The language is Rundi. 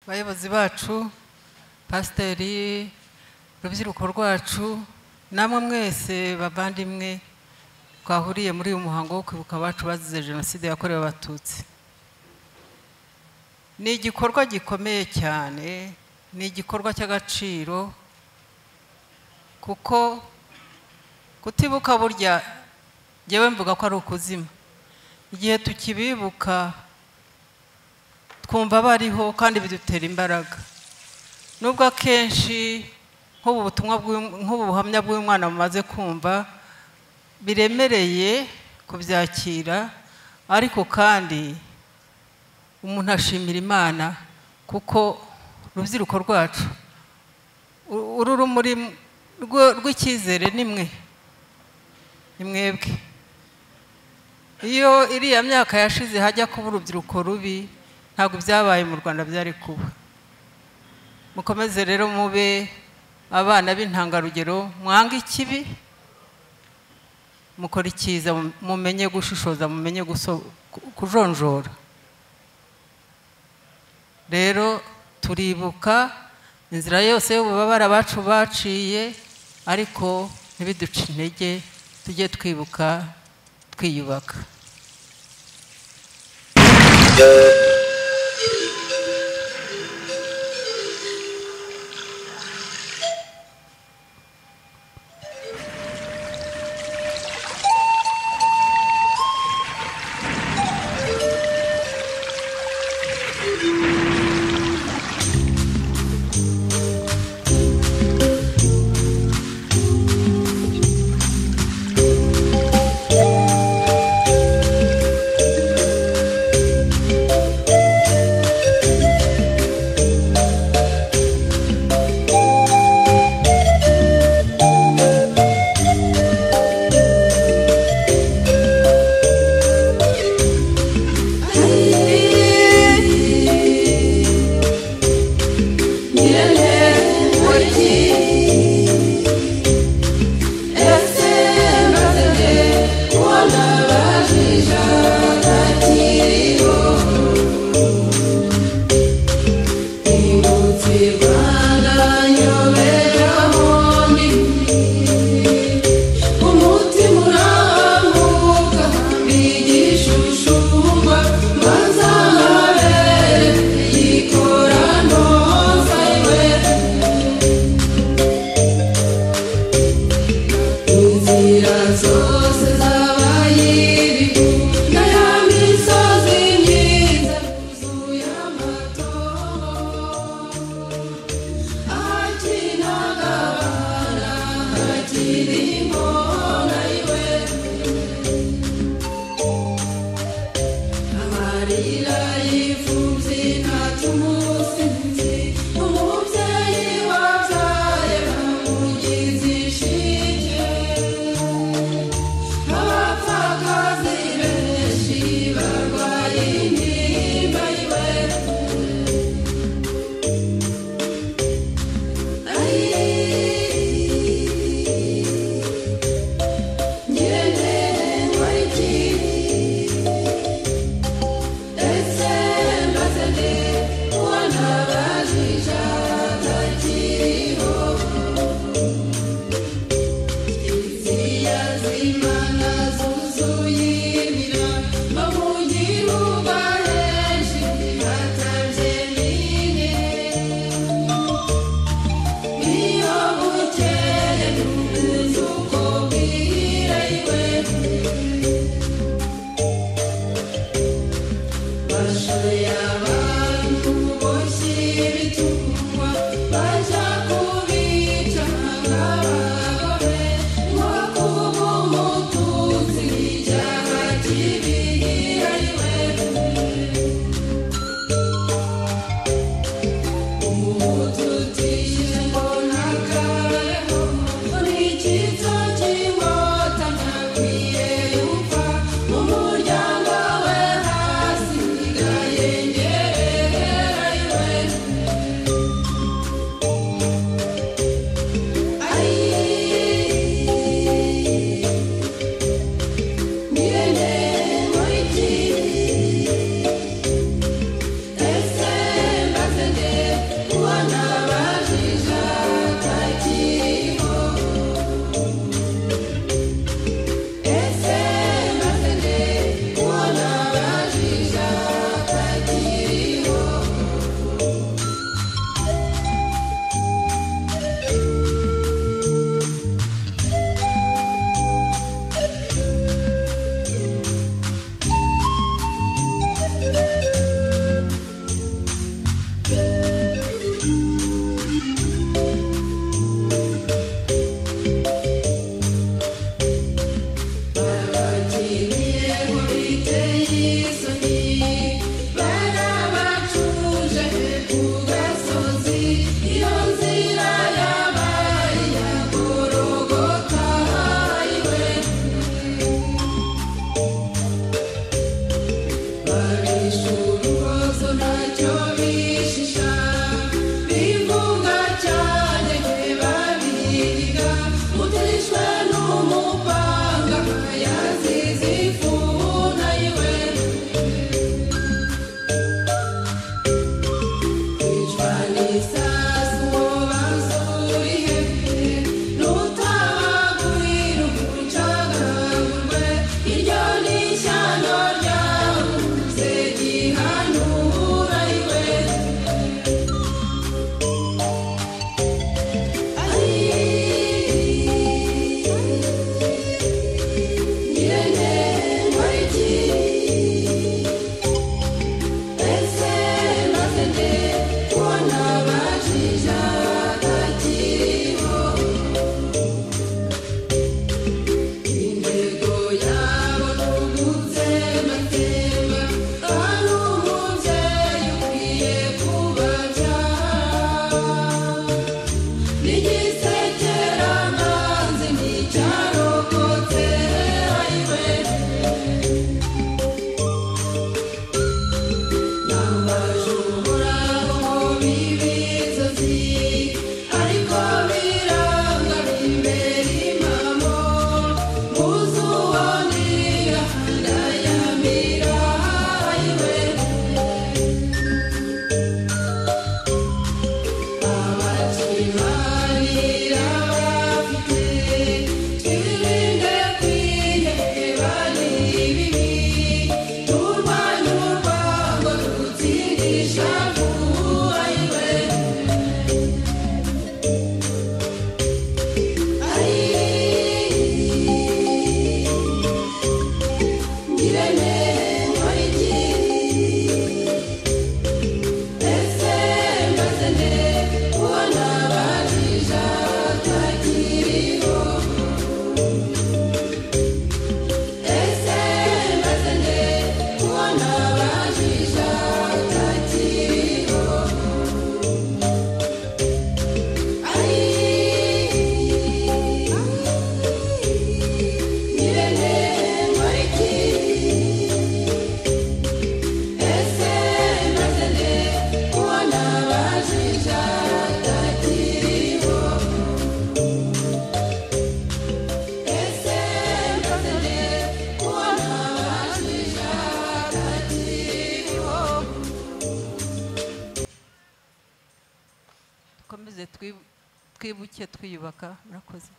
Bayobozi bacu, pasiteri, rubyiruko rwacu, namwe mwese bavandimwe twahuriye muri uyu muhango wo kwibuka abacu bazize jenoside yakorewe Abatutsi. Ni igikorwa gikomeye cyane, ni igikorwa cy'agaciro, kuko kutibuka burya njyewe mvuga ko ari ukuzima. Igihe tukibibuka twumva bariho kandi bidutera imbaraga. Nubwo akenshi nk'ubu butumwa, nk'ubu buhamya bw'uyu mwana mumaze kumva, biremereye kubyakira, ariko kandi umuntu ashimira Imana kuko urubyiruko rwacu, uru rumuri rw'icyizere ni mwe, ni mwebwe. Iyo iriya myaka yashize hajya kuba urubyiruko rubi, ntabwo byabaye mu Rwanda byari kuba. Mukomeze rero mube abana b'intangarugero, mwange ikibi, mukore icyiza, mumenye gushishoza, mumenye kujonjora. Rero turibuka inzira yose y'ububabare abacu baciye, ariko ntibiduce intege, tujye twibuka twiyubaka. Twibuke twiyubaka. Murakoze.